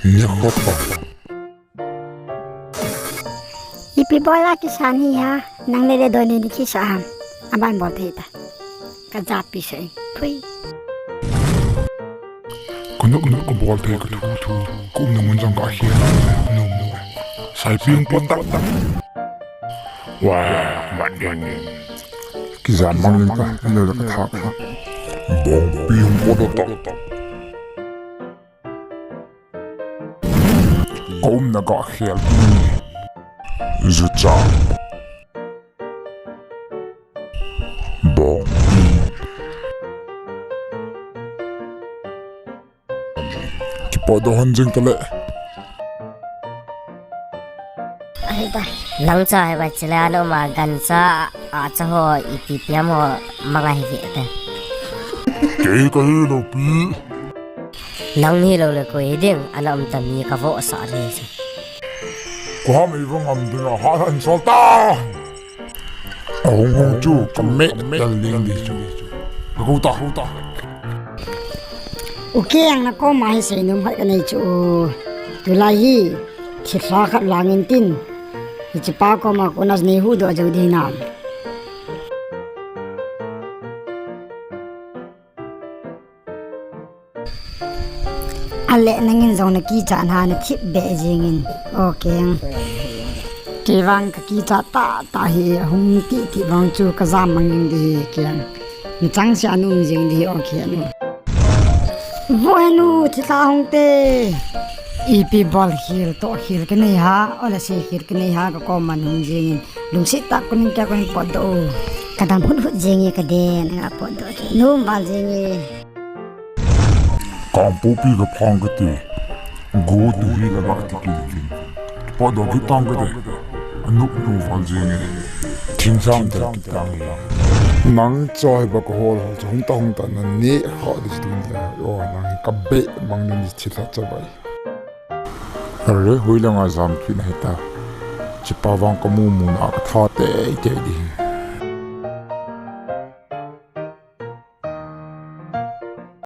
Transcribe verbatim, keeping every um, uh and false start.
Ni khota. Ipi bol a kisan hi ha, nang le le doi ni ni kisa ham. Aban bol thei ta. Ka japi se. Phui. Ka nop nop ka bol thei ka thu thu. Ka umna mun jong ka khel. Num num. Sai piung pot tak tak. Wa, man ding. Kija mang ling ka, lo la ka thak. Bong piung pot tak tak. Ka umna ka khel. Zucha. Bong. Kipodoh hon jing tale. Ai ta. Nang cha hai ba chila no ma gan cha a cha ho ipi piam ho manga hi ve te. Kei ka hi lo pi. Nang hi lo le koi ding, ana um ta mi ka vo sa le si. Ko ha mai vang am ding a ha han sol ta. Ahung hung chu ka me dal ding di chu. Ka ko ta, ko ta. U Keng na koma hi seinom khat ka nei chu. Tulai hi thilha khat lang in tin. Hiche pa koma kona nei hu doh jou ding nam. Ale nangin jong na kichat na na thip be jingin. O Keng. Kei vang ka kichat tah tah hi hung ti ti vang chu ka jam mang in di hi Keng. Mi chang sia nung jing di hi o Keng. Vo henu thilha hung te. Ipi bol khel to khel ka nei ha, ola sei khel ka nei ha ka koma nung jingin. Lungset tah a konin kei konin potdoh. Ka dam hut hut jenge ka den, ka potdoh. Num val jenge. Kangpokpi ka phang kate. Go to hi la ba ti kin kin. Potdoh kit tang kate. Anop nop val jenge. Thing sang tel kit tang e. Nang choi ba ka hol hol cha hung ta hung ta na ne kha di tun ta. O nang ka be mang ni thilha cha bai. Are, hoilanga jam kit na hita. Hiche pa vang ka mu mu na ka tha tei tei di.